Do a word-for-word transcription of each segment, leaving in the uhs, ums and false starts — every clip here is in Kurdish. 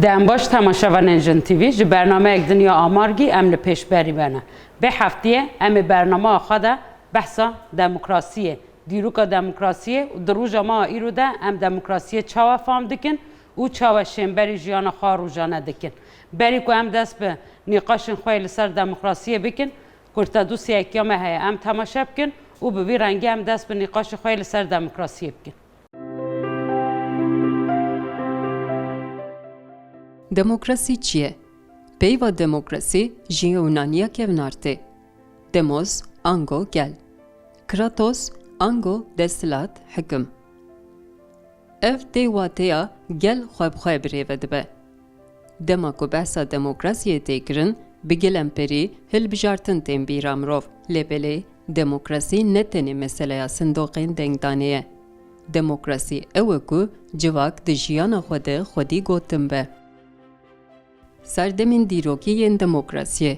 Dem baş temaşevanên Jin T V, ji bernameyek Dinya Amargî em li pêşberî ve ne. Vê heftiyê em ê bernameya xwe de behsa demokrasiyê, dîroka demokrasiyê û di roja me ya îro de em demokrasiyê çawa fam dikin û çawa şênberî jiyana xwe rojane dikin. Berî ku em dest bi nîqaşên xwe yê li ser demokrasiyê bikin, kurtedûsiyek ya me heye, em temaşe bikin û bi vî rengî em dest bi nîqaşê xwe yê li ser demokrasiyê bikin. Demokrasî çi ye? Peyva demokrasî ji Yewnaniya kevnar tê. Demos, ango gel. Kratos, ango desthilat, hikim. Ev tê wateya gel xwe bi xwe birêve dibe. Dema ku behsa demokrasiyê tê kirin, bi gelemperî hilbijartin tên bîra mirov. Lê belê, demokrasî ne tenê meseleya sindoqên dengdanê ye. Demokrasî ew e ku civak di jiyana xwe de xwedî gotin be. Serdemên dîrokî yên demokrasiyê.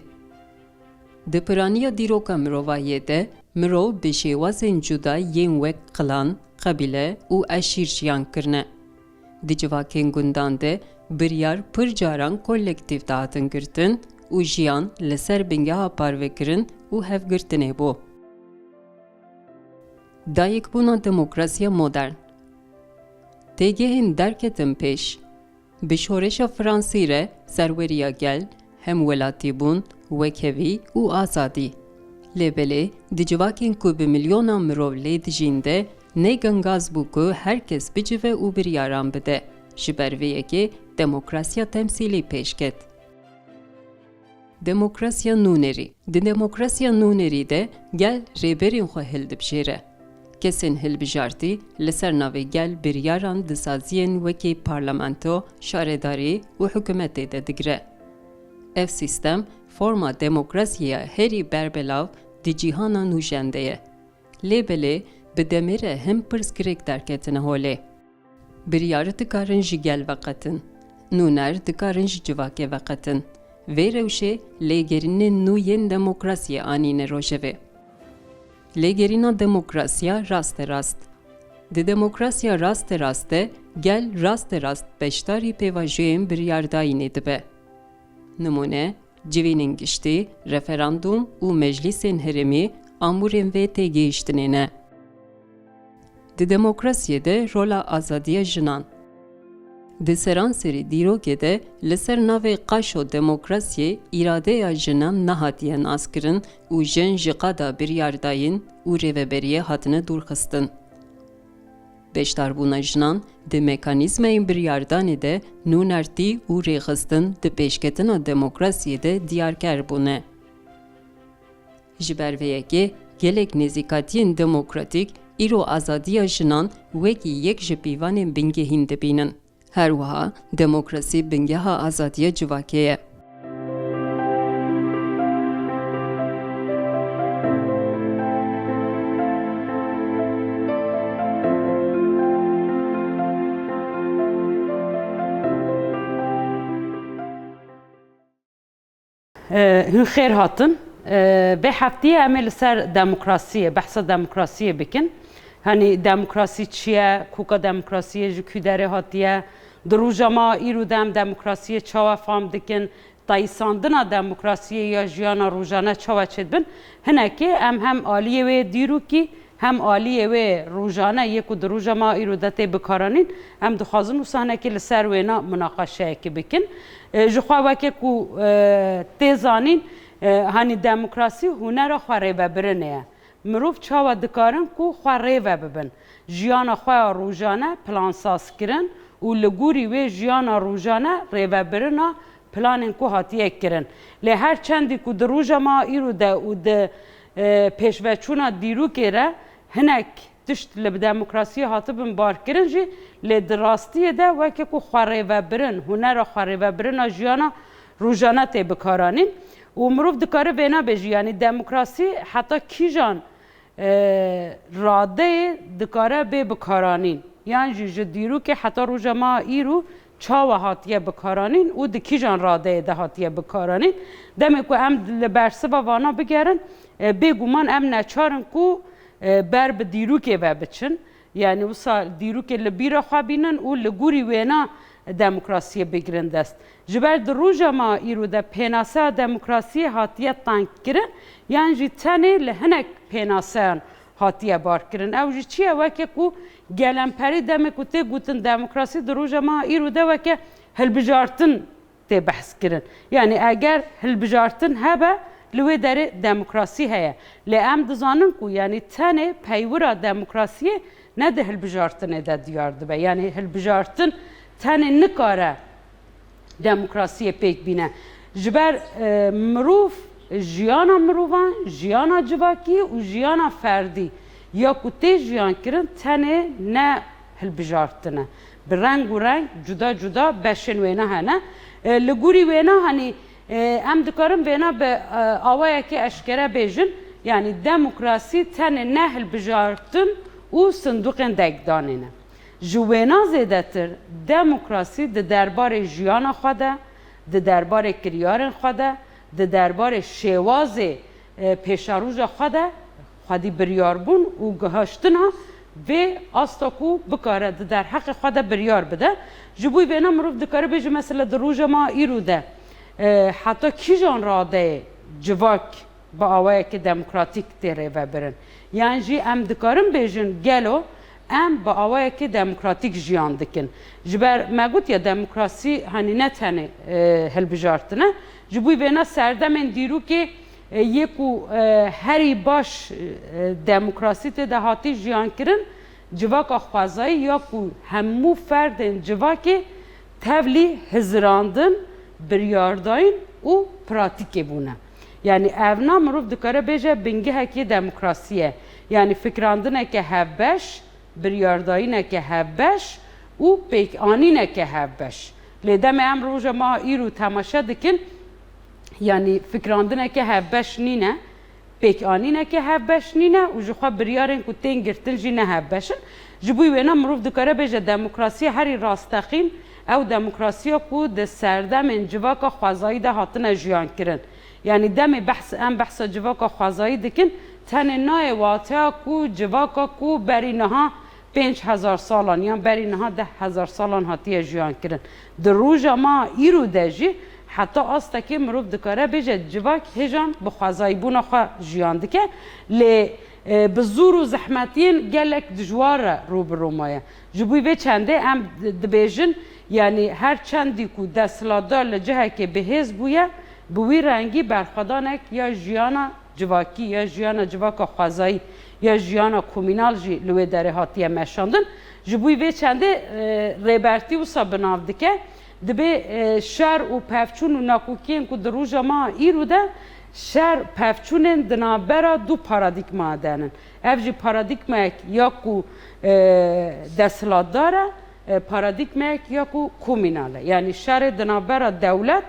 Di piraniya dîroka mirovahiyê de mirov bi şêwazên cuda yên wek klan, qebîle û eşîr jiyan kirine. Di civakên gundan de biryar pir caran kolektîf dihatin girtin û jiyan li ser bingeha parvekirin û hevgirtinê bû. Dayikbûna demokrasiya modern. Têgehên derketin pêş. Bi şoreşa Fransî re serweriya gel, hemwelatîbûn, wekhevî û azadî. Lê belê di civakên ku bi milyonan mirov lê dijîn de ne gengaz bû ku her kes bicive û biryaran bide. Ji ber vê yekê demokrasiya temsîlî pêş ket. Demokrasiya nûnerî. Di demokrasiya nûnerî de gel rêberên xwe hildibijêre. Kesên hilbijartî li ser navê gel biryaran di saziyên wekî parlamento, şaredarî û hikûmetê de digire. Ev sîstem forma demokrasiyê ya herî berbelav di cîhana nûjen de ye. Lê belê bi demê re hin pirsgirêk derketine holê. Biryar dikarin ji gel veqetin. Nûner dikarin ji civakê veqetin. Vê rewşê lêgerînên nû yên demokrasiyê anîne rojevê. Lêgerîna demokrasiya rasterast. Di demokrasiya rasterast de gel rasterast beşdarî pêvajoyên biryardayînê dibe. Nimûne, civînên giştî, referandûm û meclîsên herêmî amûrên vê têgihiştinê ne. Di demokrasiyê de rola azadiya jinan. Di seranserî dîrokê de li ser navê qaşo demokrasiyê îradeya jinan nehatiye naskirin û jin ji qada biryardayîn û rêveberiyê hatine dûrxistin. Beşdarbûna jinan di mekanîzmayên biryardanê de nûnertî û rêxistin di pêşketina demokrasiyê de diyarker bûne. Ji ber vê yekê gelek nêzîkatiyên demokratîk îro azadiya jinan wekî yek ji pîvanên bingehîn dibînin. Her wiha demokrasî bingeha azadiya civakê ye. Hûn xêr hatin. Vê heftiyê em ê li ser demokrasiyê, behsa demokrasiyê bikin. Hanî demokrasî çi ye, koka demokrasiyê ji kû derê hatiye, di roja me îro de em demokrasiyê çawa fam dikin, tayîsandina demokrasiyê ya jiyana rojane çawa çêdibin. Hinekê em hem aliyê wê dîrokî, hem aliyê wê rojane yê ku di roja me îro de tê bikaranîn, em dixwazin wisa hinekî li ser wêna munaqeşeyekê bikin. E, ji xwe weke ku, e, tê zanîn, e, hanî demokrasî hunera xwe rêvebirinê ye. Mirov çawa dikarin ku xwe rêve bibin? Jiyana xwe ya rojane plansazkirin û li gorî wê jiyana rojane rêvebirina planên ku hatiye kirin. Lê her çendî ku di roja me îro de û di, e, pêşveçûna dîrokê re hinek tişt li demokrasiyê hatibin barkirin jî, lê di rastiyê de weke ku xwerêvebirin, hunera xwerêvebirina jiyana rojane tê bikaranîn û mirov dikare vêna bêjî, yanî demokrasî heta kîjan e, radeyê dikare bê bikaranîn. Yan jî ji dîrokê heta roja me îro çawa hatiye bikaranîn û di kîjan radeyê de hatiye bikaranîn. Demê ku em li bersiva vana bigerin, e, bêguman em neçar in ku, e, ber bi dîrokê ve biçin. Yanî wisa dîrokê li bîra xwe bînin û li gorî wêna demokrasiyê bigirin dest. Ji ber di roja me îro de pênaseya demokrasiyê hatiye tengkirin, yan jî tenê li hinek pênaseyan hatiye barkirin. Ew jî çi ye? Weke ku gelemperî demê ku tê gotin demokrasî, di roja me îro de weke hilbijartin tê behs kirin. Yanî eger hilbijartin hebe, li wê derê demokrasî heye. Lê em dizanin ku yanî tenê peywira demokrasiyê ne di hilbijartinê de diyar dibe. Yanî hilbijartin tenê nikare demokrasiyê pêk bîne. Ji ber, e, mirov, jiyana mirovan, jiyana civakî û jiyana ferdî ya ku tê jiyan kirin tenê ne hilbijartin e. Bi reng û reng cuda cuda beşên wêna hene. E, li gorî wêna, hanî, e, em dikarin vêna bi, e, awayekê eşkere bêjin, yanî demokrasî tenê ne hilbijartin û sindoqên degdanê ne. Ji wêna zêdetir, demokrasî di derbarê jiyana xwe de, di derbarê kiryarên xwe de, di derbarê şêwazê, e, pêşeroja xwe de xwedî biryarbûn û gihaştina vê asta ku bikare di derheqê xwe de biryar bide. Ji bo vêna mirov dikare bêje, mesela di roja me îro de, e, heta kîjan radeyê civak bi awayekî demokratîk tê rêvebirin? Yan jî em dikarin bêjin, gelo em bi awayekî demokratîk jiyan dikin? Ji ber me gotiye demokrasî, hanî, ne tenê, e, hilbijartin e. Ji bo vêna serdemên dîrokê, e, yê ku, e, herî baş, e, demokrasî tê de hatî jiyan kirin, civaka xwezayî ya ku hemû ferdên civakê tevlî hizirandin, biryardayîn û pratîkê bûne. Yanî evna mirov dikare bêje bingehekî demokrasî ye. Yanî fikrandineke hevbeş, biryardayîneke hevbeş û pêkanîneke hevbeş. Lê demê em roja me îro temaşe dikin, yanî fikrandineke hevbeş nîne, pêkanîneke hevbeş nîne û ji xwe biryarên ku tên girtin jî ne hevbeş in. Ji bo wêna mirov dikare bêje demokrasiya herî rasteqîn ew demokrasiya ku di serdemên civaka xwezayî de hatine jiyan kirin. Yanî demê behs, em behsa civaka xwezayî dikin, tenê nayê wateya ku civaka ku berî niha pênc hezar salan yan berî niha deh hezar salan hatiye jiyan kirin. Di roja me îro de jî heta astekê mirov dikare bêje civak hêjan bi xwezayîbûna xwe jiyan dike, lê, e, bi zor û zehmetiyên gelek dijwar re rû bi rû maye. Ji bo vê çendê em di-, dibêjin, yanî her çendî ku desthilatdar li cihekê bi hêz bûye, bi wî rengî berxwedanek ya jiyana civakî, ya jiyana civaka xwezayî, ya jiyana komînal jî li wê derê hatiye meşandin. Ji bo vê çendê, e, Rêbertî wisa bi nav dike, dibê, e, şer û pevçûn û nakokiyên ku di roja me îro de şer pevçûnên di navbera du paradîgma de ne. Ev jî paradîgmayek ya ku, e, desthilatdar e, e, paradîgmeyek ya ku komînal e. Yanî şerê di navbera dewlet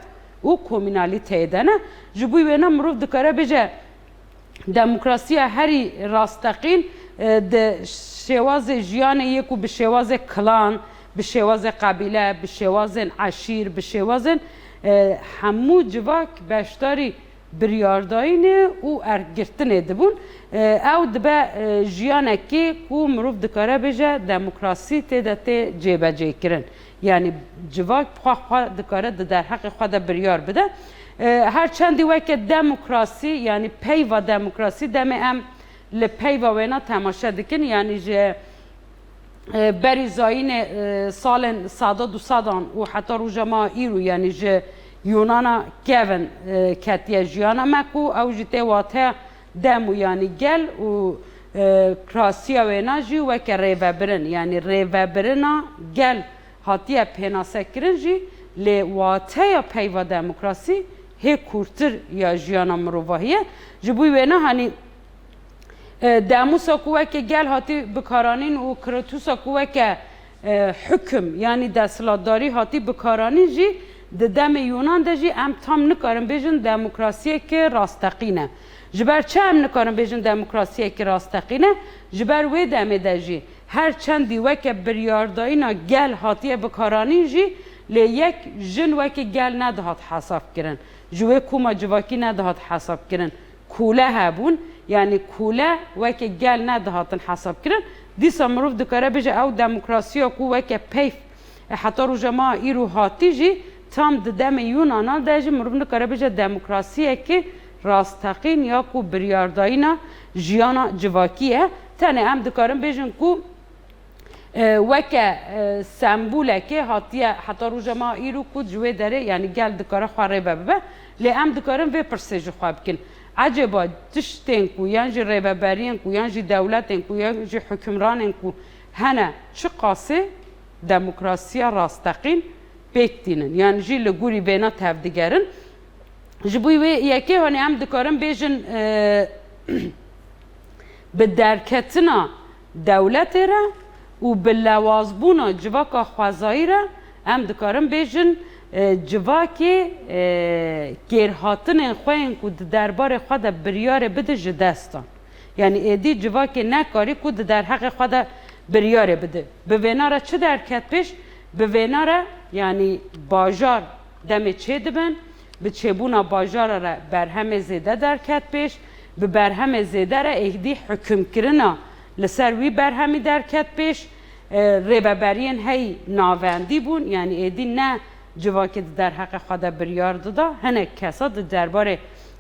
û komînalîteyê de ne. Ji bo wêna mirov dikare bêje demokrasiya herî rasteqîn, e, di şêwazê jiyanê yê ku bi şêwazê klan, bi şêwazê qebîle, bi şêwazên eşîr, bi şêwazên, e, hemû civak beşdarî biryardayînê û erkgirtinê dibûn. E, ew dibe, e, jiyanekê ku mirov dikare bêje demokrasî tê de tê cêbecêkirin. Yanî civak xwe xwe dikare di derheqê xwe de biryar bide. E, her çendî weke demokrasî, yanî peyva demokrasî, demê em li peyva wêna temaşe dikin, yanî ji e, berî zayînê, e, salên seda du sedan û heta roja me îro, yanî ji Yûnana kevin, e, ketiye jiyana me ku ew jî tê wateya dem û yanî gel û, e, krasiya wêna jî weke rêvebirin, yanî rêvebirina gel hatiye pênasekirin jî, lê wateya peyva demokrasî hê kûrtir ya jiyana mirovahî ye. Ji bo wêna hanî E, demûsa ku weke gel hatî bikaranîn û kritusa ku weke, e, hukim, yanî desthilatdarî hatî bikaranîn jî di demê Yûnan de jî em tam nikarin bêjin demokrasiyeke rasteqîn e. Ji ber çi em nikarin bêjin demokrasiyeke rasteqîn e? Ji ber wê demê de jî her çendî weke biryardayîna gel hatiye bikaranîn jî lê yek jin weke gel nedihat hesab kirin. Ji wê koma civakî nedihat hesab kirin. Kûle hebûn, yanî kûle weke gel nedihatin hesabkirin. Dîsa mirov dikare bêje ew demokrasiya ku weke peyv, E, heta roja me îro hatî jî tam di demê Yûnana de jî mirov nikare bêje demokrasiyekê rasteqîn ya ku biryardayîna jiyana civakî ye. Tenê em dikarin bêjin ku, e, weke, e, sembolekê hatiye heta roja me îro ku ji wê derê, yanî gel dikare xwe rê ve bibe. Lê em dikarin vê pirsê ji xwe bikin. Ecêba tiştên ku yan jî rêveberiyên ku yan jî dewletên ku yan jî hukimranên ku hene çiqasê demokrasiya rasteqîn pêk tînin. Yan jî li gorî vêna tevdigerin. Ji bo wê yekê hanê em dikarin bêjin, e, bi derketina dewletê re û bi lewazbûna civaka xwezayî re em dikarin bêjin, e, civakê, e, kêrhatinên xwe yên ku di derbarê xwe de biryarê bide ji dest dan. Yanî êdî civakê nekarî ku di derheqê xwe de biryarê bide. Bi vêna re çi derket pêş? Bi vêna re, yanî bajar demê çêdibin, bi çêbûna bajara re berhemê zêde derket pêş, bi berhemê zêde re êdî hukimkirina li ser wî berhemî derket pêş, e, rêveberiyên heyî navendî bûn, yanî êdî ne civakê di derheqê xwe de biryar dida, hinek kesa di derbarê,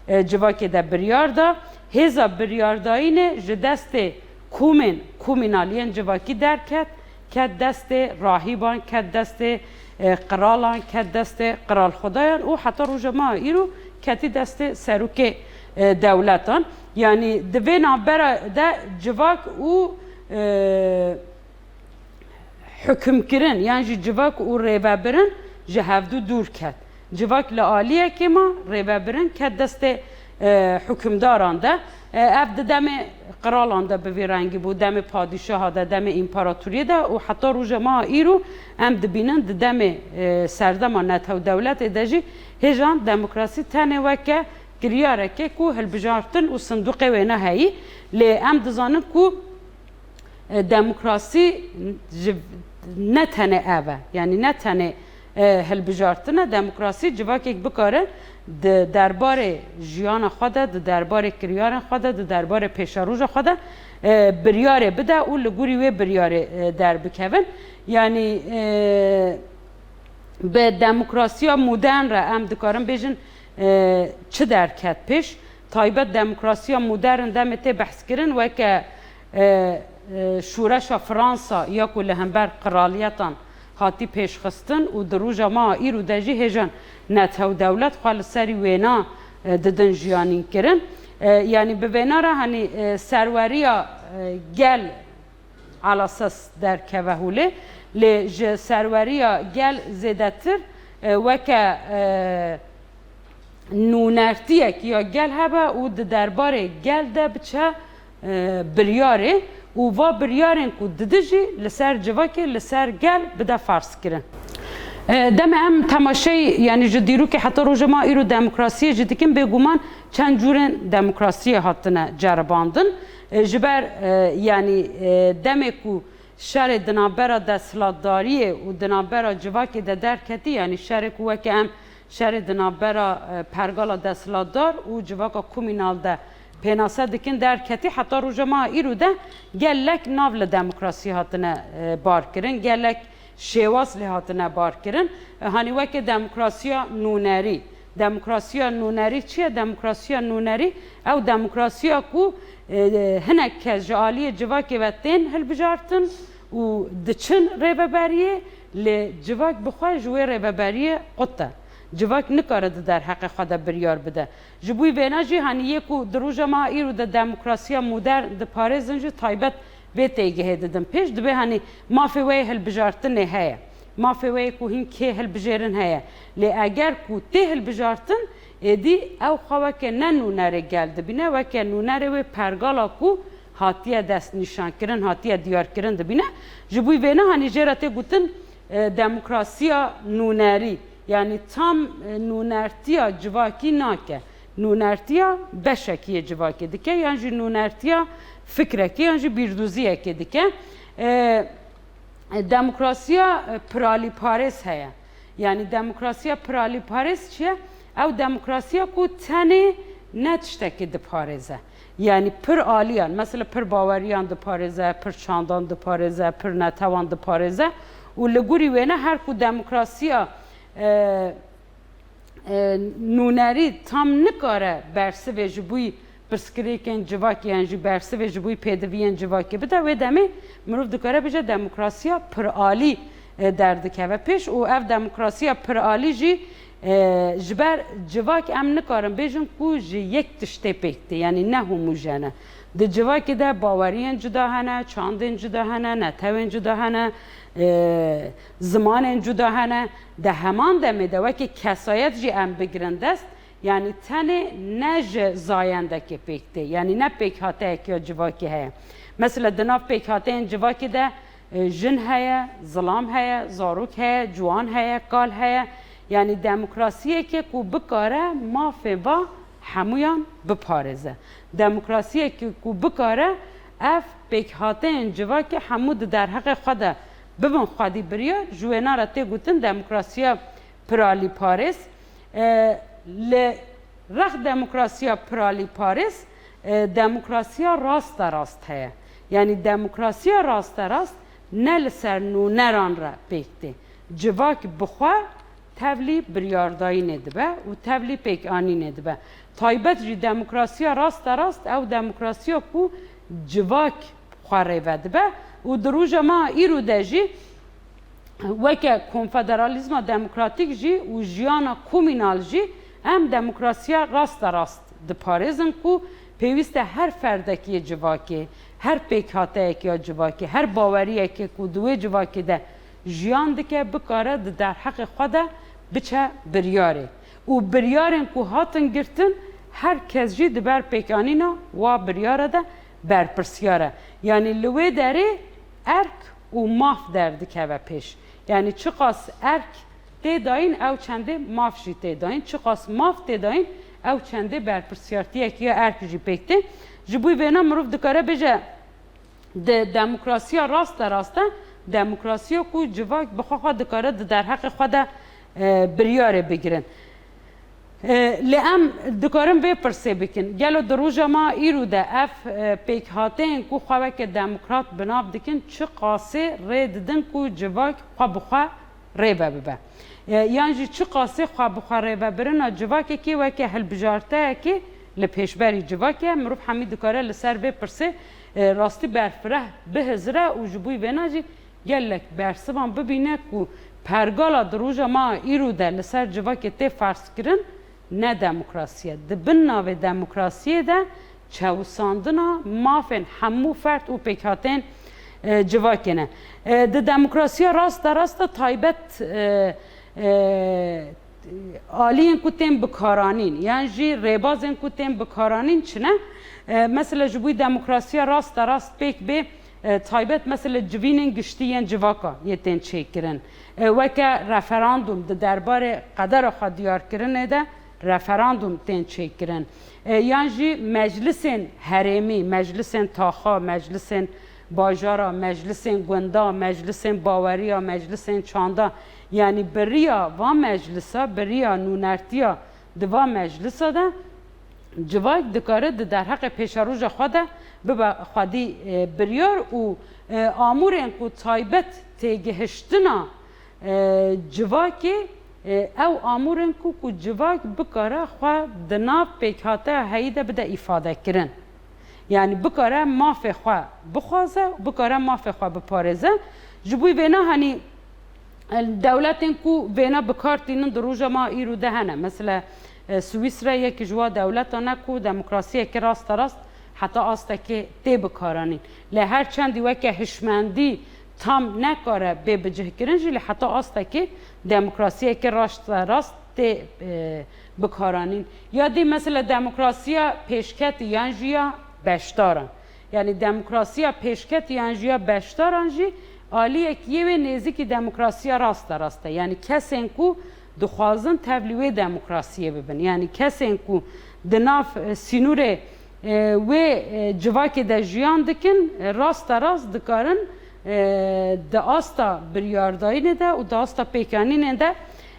e, civakê de biryar da. Hêza biryardayînê ji destê komên, komînaliyên civakî derket, ket destê rahîban, ket destê, e, qiralan, ket destê qiralxwedayan û heta roja me îro ketî destê serokê, e, dewletan. Yanî di vê navbera de civak û, e, hukimkirin yan jî civak û rêvebirin ji hevdu dûr ket. Civak li aliyekê ma, rêvebirin ket destê, e, hukimdaran de. E, ev di demê qiralan de bi vî rengî bû, demê padîşaha de, demê împaratoriyê de û heta roja me îro em dibînin di demê, e, serdema netew dewletê de jî hêjan demokrasî tenê weke kiryarekê ku hilbijartin û sindoqê wêne heyî. Lê em dizanin ku e, demokrasî ji, ne tenê ev e. Yanî ne tenê, e, hilbijartin e. Demokrasî civakek bikare di derbarê jiyana xwe de, di derbarê kiryarên xwe de, di derbarê pêşeroja xwe de, e, biryarê bide û li gorî wê biryarê, e, derbikevin. Yanî, e, bi demokrasiya modern re em dikarin bêjin, e, çi derket pêş? Taybet demokrasiya modern demê tê behskirin weke, e, e, şoreşa Fransa ya ku li hember qiraliyetan hatî pêşxistin û di roja me îro de jî hêjan netew dewlet xwe li serî wêna, e, didin jiyanînkirin. E, yanî bi vêna re hanî, e, serweriya, e, gel alasas derkeve holê, lê ji serweriya gel zêdetir, e, weke, e, nûnertiyek ya gel hebe û di derbarê gel de biçe, e, biryarê û va biryarên ku didi jî li ser civakê, li ser gel bide ferzkirin. E, deme em temaşey, yanî ji dîrokê heta roja me îro demokrasiyê jî dikin, bêguman çend cûrên demokrasiyê hatine ceribandin. E, ji ber, e, yanî, e, demê ku şerê di navbera desthilatdariyê û di navbera civakê de derketî, yanî şerê ku weke em şerê di navbera, e, pergala desthilatdar û civaka komînal de pênase dikin derketî, heta roja me îro de gelek nav li demokrasiyê hatine, e, barkirin, gelek şêwaz lê hatine barkirin. E, hanî weke demokrasiya nûnerî. Demokrasiya nûnerî çi ye? Demokrasiya nûnerî ew demokrasiya ku, e, hinek kes ji aliyê civakê ve tên hilbijartin û diçin rêveberiyê, lê civak bi xwe ji wê rêveberiyê qut e. Civak nikare di derheqê xwe de biryar bide. Ji bo vêna jî hanî yê ku di roja me îro de demokrasiya modern diparêzin jî taybet vê têgihê didin pêş, dibê hanî mafê wê yê hilbijartinê heye. Mafê wê yê ku hîn kê hilbijêrin heye. Lê eger ku tê hilbijartin, êdî ew xwe weke ne nûnerê gel dibîne, weke nûnerê wê pergala ku hatiye destnîşankirin, hatiye diyarkirin dibîne. Ji bo vêna hanî jê re tê gotin, e, demokrasiya nûnerî. Yanî tam, e, nûnertiya civakî nake. Nûnertiya beşekî yê civakê dike, yan jî nûnertiya fikrekê, yan jî bîrdoziyekê dike. E, demokrasiya, e, piralîparêz heye. Yanî demokrasiya piralîparêz çi ye? Ew demokrasiya ku tenê ne tiştekê diparêze. Yanî pir aliyan, mesela pir baweriyan diparêze, pir çandan diparêze, pir netewan diparêze Û li gorî wêne her ku demokrasiya, e, e, nûnerî tam nikare bersivê ji bo pirsgirêkên civakê yan jî bersivê ji bo pêdiviyên civakê bide, wê demê mirov dikare bêje demokrasiya piralî, e, derdikeve pêş û ev demokrasiya piralî jî, e, ji ber civak em nikarin bêjin ku ji yek tiştê pêk tê, yanî ne homojene. Di civakê de baweriyên cuda hene, çandên cuda hene, netewên cuda hene, e, zimanên cuda hene. Di heman demê de wekî kesayet jî em bigirin dest, yanî tenê ne ji zayendekê pêk tê, yanî ne pêkhateyek ya civakê heye. Mesela di nav pêkhateyên civakê de, e, jin heye, zilam heye, zarok heye, ciwan heye, kal heye. Yanî demokrasiyeke ku bikare mafê va hemûyan biparêze. Demokrasiyeke ku bikare ev pêkhateyên civakê hemû di derheqê xwe de bibin xwedî biryar, ji wêna re tê gotin demokrasiya piralîparêz. E, li rex demokrasiya piralîparêz, e, demokrasiya rasterast heye. Yanî demokrasiya rasterast ne li ser nûneran re pêk tê. Civak bi xwe tevlî biryardayînê dibe û tevlî pêkanînê dibe. Taybet jî demokrasiya rasterast, ew demokrasiya ku civak xwe rêve dibe û di roja me îro de jî weke konfederalîzma demokratîk jî û jiyana komînal jî em demokrasiya rasterast diparêzin ku pêwîst e her ferdekî yê civakê, her pêkhateyekî ya civakê, her baweriyekê ku di wê civakê de jiyan dike, bikare di derheqê xwe de biçe biryarê. Û biryarên ku hatin girtin, her kes jî di ber pêkanîna wa biryara de berpirsiyar e. Yanî li wê derê erk û maf derdikeve pêş. Yanî çiqas erk tê dayîn, ew çendê maf jî tê dayîn. Çiqas maf tê dayîn, ew çendê berpirsiyartiyek ya erk jî pêk tê. Ji bo vêna mirov dikare bêje, di demokrasiya rasterast de, demokrasiya ku civak bi xwe xwe dikare di derheqê xwe de, e, biryarê bigirin. E, lê em dikarin vê pirsê bikin. Gelo di roja me îro de ev, e, pêkhateyên ku xwe weke demokrat bi nav dikin, çi qasê rê didin ku civak xwe bi xwe rêve bibe? E, yan jî çi qasê xwe bi xwe rêvebirina civakekê weke hilbijarteyekê li pêşberî civakê ye? Mirov hemî dikare li ser vê pirsê, e, rastî berfireh bihizire û ji bo vêna jî gelek bersivan bibîne ku pergala di roja me îro de li ser civakê tê ferzkirin, ne demokrasî ye. Di bin navê demokrasiyê de çewisandina mafên hemû ferd û pêkhateyên, e, civakê ne. E, di demokrasiya rasterast de taybet, e, e, aliyên ku tên bikaranîn, yan jî rêbazên ku tên bikaranîn çi ne? E, mesela ji bo demokrasiya rasterast pêk bê, e, taybet mesela civînên giştî yên civaka yê tên çêkirin. E, weke referandûm di derbarê qedera xwe diyarkirinê de referandûm tên çêkirin. E, yan jî meclisên herêmî, meclisên taxa, meclisên bajara, meclisên gunda, meclisên baweriya, meclisên çanda, yanî bi riya van meclisa, bi riya nûnertiya di van meclisa de civak dikare di derheqê pêşeroja xwe de bibe xwedî, e, biryar û, e, amûrên ku taybet têgihiştina, e, civakê, e, ew amûrên ku, ku civak bikare xwe di nav pêkhateya heyî de bide îfadekirin. Yanî bikare mafê xwe bixwaze û bikare mafê xwe biparêze. Ji bo vêna hanî, e, dewletên ku vêna bi kar tînin di roja me îro de hene. Mesela, e, Swîsre yekî ji wa dewletan e ku demokrasiyeke rasterast heta astekê tê bikaranîn. Lê her çendî weke hişmendî tam nekare bê bicihkirin jî, lê heta astekê demokrasiyeke rasterast tê, e, bikaranîn. Ya dî mesela demokrasiya pêşketî yan jî ya beşdaran. Yanî demokrasiya pêşketî yan jî ya beşdaran jî aliyek yê wê nêzîkî demokrasiya rasterast e. Yanî kesên ku dixwazin tevlî wê demokrasiyê bibin. Yanî kesên ku di nav, e, sînorê, e, wê, e, civakê de jiyan dikin, e, rasterast dikarin, e, di asta biryardayînê de û di asta pêkanînê de,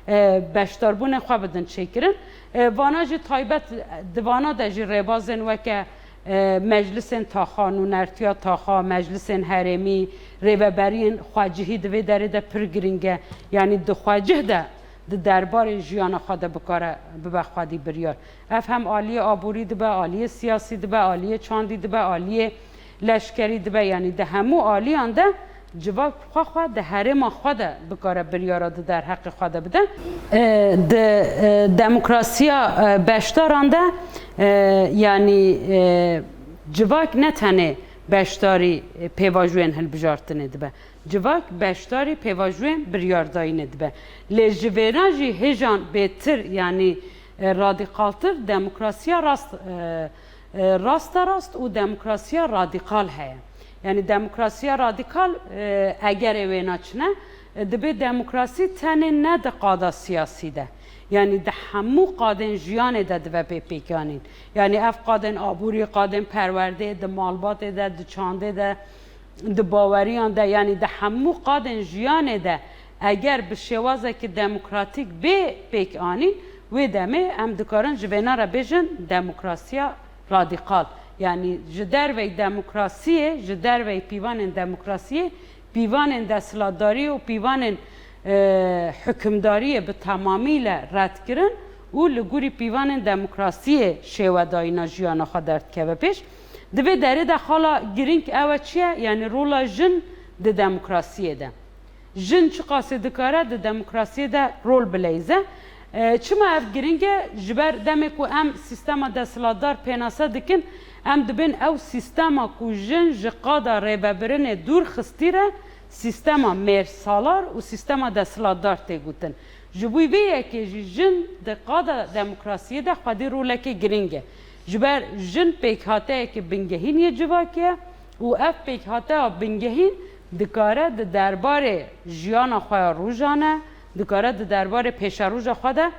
e, beşdarbûnê xwe bidin çêkirin. E, vana jî taybet, di vana de jî rêbazên weke, E, meclisên taxa, nûnertiya taxa, meclisên herêmî, rêveberiyên xwecihî di vê derê de pir giring e. Yanî di xwecih de di derbarê jiyana xwe de bikare bibe xwedî biryar. Ev hem aliyê aborî dibe, aliyê siyasî dibe, aliyê çandî dibe, aliyê leşkerî dibe. Yanî di hemû aliyan de civak xwe xwe di herêma xwe de bikare biryara di derheqê xwe de bide. E, di, e, demokrasiya, e, beşdaran de, e, yanî, e, civak ne tenê beşdarî, e, pêvajoyên hilbijartinê dibe. Civak beşdarî pêvajoyên biryardayînê dibe. Lê ji vêna jî hêjan bêtir, yanî, e, radîkaltir demokrasiya rast, e, e, rasterast û demokrasiya radîkal heye. Yanî demokrasiya radîkal, e, egerê wêna çi ne, e, dibê demokrasî tenê ne di qada siyasî de, yanî di hemû qadên jiyanê de dibe bê pêkanîn. Yanî ev qadên aborî, qadên perwerdê, di malbatê de, di çandê de, di baweriyan de, yanî di hemû qadên jiyanê de eger bi şêwazekî demokratîk bê pêkanîn, wê demê em dikarin ji vêna re bêjin demokrasiya radîkal. Yanî ji dervey demokrasiyê, ji dervey pîvanên demokrasiyê, pîvanên desthilatdariyê û pîvanên, e, hukimdariyê bi temamî le red kirin û li gorî pîvanên demokrasiyê şêwedayîna jiyana xwe derdikeve pêş. Di vê derê de xala girîng ew e çi ye? Yanî rola jin di demokrasiyê de. Jin çiqasê dikare di demokrasiyê de rol bileyze? E, çima ev girîng e? Ji ber demê ku em sîstema desthilatdar pênase dikin, em dibên ew sîstema ku jin ji qada rêvebirinê dûr xistî re sîstema mêrsalar û sîstema desthilatdar tê gotin. Ji bo vê yekê jî jin di qada demokrasiyê de xwedî rolekê girîng e. Ji ber jin pêkhateyeke bingehîn yê civakê ye û ev pêkhateya bingehîn dikare di derbarê jiyana xwe ya rojane, dikare di derbarê pêşeroja xwe de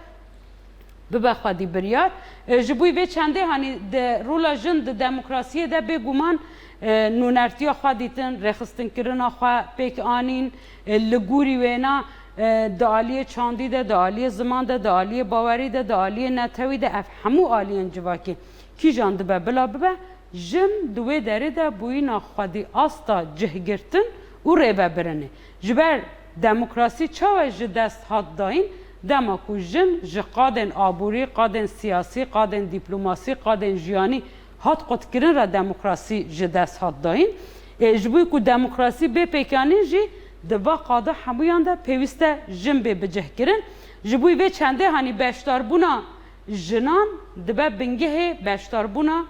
bibe xwedî biryar. E, ji bo vê çendê, hanî di rola jin di demokrasiyê de bêguman, e, nûnertiya xwe dîtin, rêxistinkirina xwe pêk anîn, e, li gorî wêna, e, di aliyê çandî de, di aliyê ziman de, di aliyê bawerî de, di aliyê netewî de, ev hemû aliyên civakî kîjan dibe bila bibe, jin di wê derê de bûyîna xwedî asta cihgirtin û rêvebirinê. Ji ber demokrasî çawa ji dest hat dayîn, dema ku jin ji qadên aborî, qadên siyasî, qadên dîplomasî, qadên jiyanî hat qutkirin re demokrasî ji dest hat dayîn. Ê, ji bo ku demokrasî bê pêkanîn jî di va qada hemûyan de pêwîst e jin bê bicihkirin. Ji bo vê çendê, hanî beşdarbûna jinan dibe bingehê beşdarbûna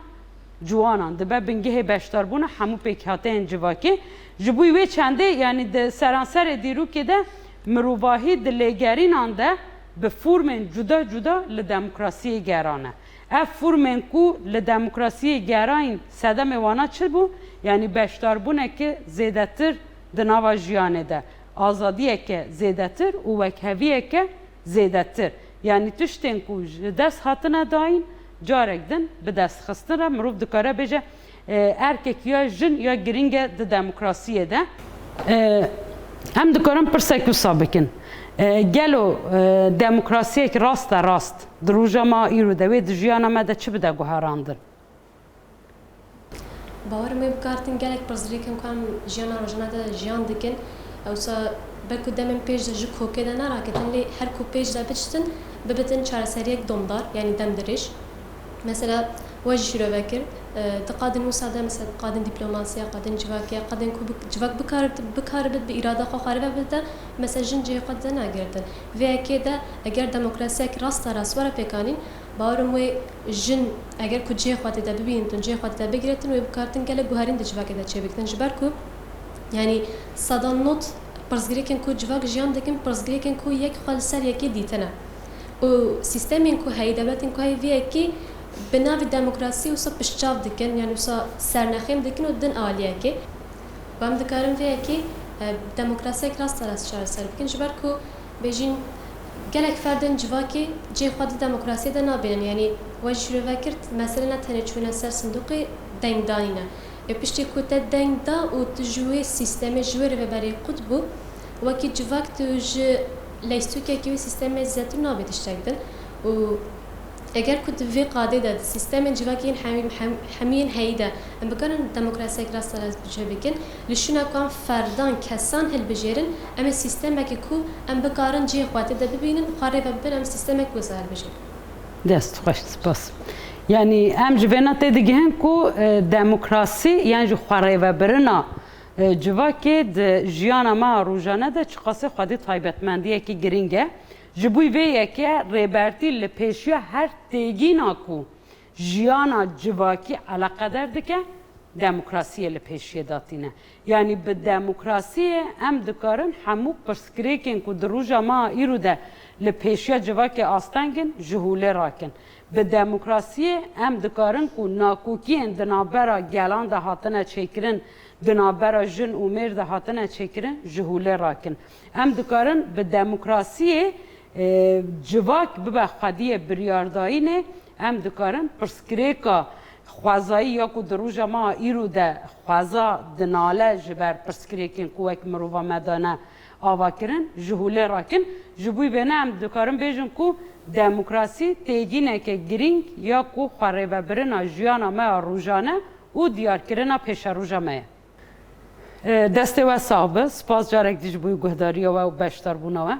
ciwanan, dibe bingehê beşdarbûna hemû pêkhateyên civakê. Ji bo wê çendê, yanî di seranserê dîrokê de mirovahî di lêgerînan de bi formên cuda cuda li demokrasiyê gerane. Ev formên ku li demokrasiyê gerayîn sedemê wana çi bû? Yanî beşdarbûneke zêdetir di nava jiyanê de, azadiyeke zêdetir û wekheviyeke zêdetir. Yanî tiştên ku ji dest hatine dayîn, carek din bi dest xistin re mirov dikare bêje, e, erkek ya jin ya girîng e di demokrasiyê de. E, em dikarin pirsek wisa bikin. E, gelo, e, demokrasiyek raste rast di roja me îro de wê di jiyana me de çi bide guherandin? Bawer im wê bikartin gelek pirsgirêkên ku em jiyana rojane de jiyan dikin, ewsa belku demên pêş de ji kokê de neraketin, lê her ku pêş de biçitin, bibitin çareseriyek domdar, yanî demdirêj. Mesela, we jî şîrove kir, e, di qadên wisa de, mesela, qadên dîplomasiya, qadên civakiya, qadên ku bi-, civak bikar-, bikaribit bi îrada xwe xwe rê ve bide, mesela, jin cihê xwe dide nagirtin. Vê yekê de eger demokrasiyek rasterast were pêkanîn, bawer im wê jin eger ku cihê xwe tê de bibînitin, cihê xwe tê de bigirêtin, wê bikartin gelek guherîn di civakê de çêbikitin. Ji ber ku, yanî, sedan nod pirsgirêkên ku civak jiyan dikin, pirsgirêkên ku yek xwe li ser yekê dîtine. Û sîstemên ku heyî, dewletên ku heyî vê yekê bi navê demokrasî wisa piştçav dikin, yanî wisa sernexêm dikin û din aliyekê. Û em dikarin vê yekê, e, demokrasiyek rasterast çareser bikin. Ji ber ku bêjîn gelek ferdên civakê cihê xwe di demokrasiyê de nabînin. Yanî we jî şîrove kir, mesele ne tenê çûne ser sindoqê dengdanî ne. Ê piştî ku te deng da û tu ji wê sîstemê, ji wê rêveberiyê qut bû, wekî civak tu ji leystokekî wê sîstemê zêdetir nabê tiştek din. Û Eger ku di vê qadê de di sîstemên civakî yên hemî-, hem-, hemî yên heyî de em bikarin demokrasiyek rast rast bi cih bikin, li şûna ku em ferdan, kesan hilbijêrin, em ê sîstemekê ku em bikarin cihê xwe tê de bibînin, xwe rê ve bibin, em sîstemek wisa hilbijêrin. Dest xweş, spas. Yanî em ji vêna tê digihin ku, e, demokrasî yan jî xwerêvebirina, e, civakê di jiyana me a rojane de çiqasê xwedî taybetmendiyekî girîng e. Ji bo vê yekê rêbertî li pêşiya her têgîna ku jiyana civakî eleqeder dike, demokrasiyê li pêşiyê datîne. Yanî bi demokrasiyê em dikarin hemû pirsgirêkên ku di roja me a îro de li pêşiya civakê asteng in, ji holê rakin. Bi demokrasiyê em dikarin ku nakokiyên di navbera gelan de hatine çêkirin, di navbera jin û mêr de hatine çêkirin, ji holê rakin. Em dikarin bi demokrasiyê, e, civak bibe xwediyê biryardayînê, em dikarin pirsgirêka xwezayî ya ku di roja me a îro de xweza dinale ji ber pirsgirêkên ku wek mirova me dane ava kirin, ji holê rakin. Ji bo vê ne em dikarin bêjin ku demokrasî têgîneke girîng ya ku xwerêvebirina jiyana me a rojane û diyarkirina pêşeroja me ye. E, destê we sax be. Spas carek dî ji bo guhdariya we û beşdarbûna we.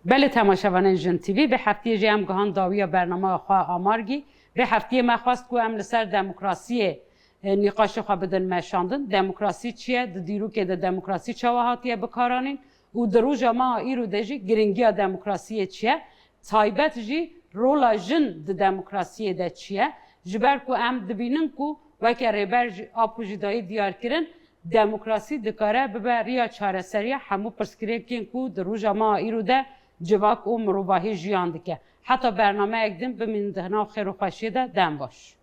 Belê temaşevanên Jin T V, vê heftiyê jî em gihan dawiya bernameya xwe Amargî. Vê heftiyê me xwest ku em li ser demokrasiyê, e, nîqaşê xwe bidin meşandin. Demokrasî çi ye? Di dîrokê de demokrasî çawa hatiye bikaranîn? Û di roja me a îro de jî giringiya demokrasiyê çi ye? Taybet jî rola jin di demokrasiyê de çi ye? Ji ber ku em dibînin ku weke Rêber jî, Apo jî dayî diyar kirin, demokrasî dikare bibe riya çareseriya hemû pirsgirêkên ku di roja me a îro de civak û mirovahî jiyan dike. Heta bernameyek din bimînin di nav xêr û xweşiyê de, dem baş.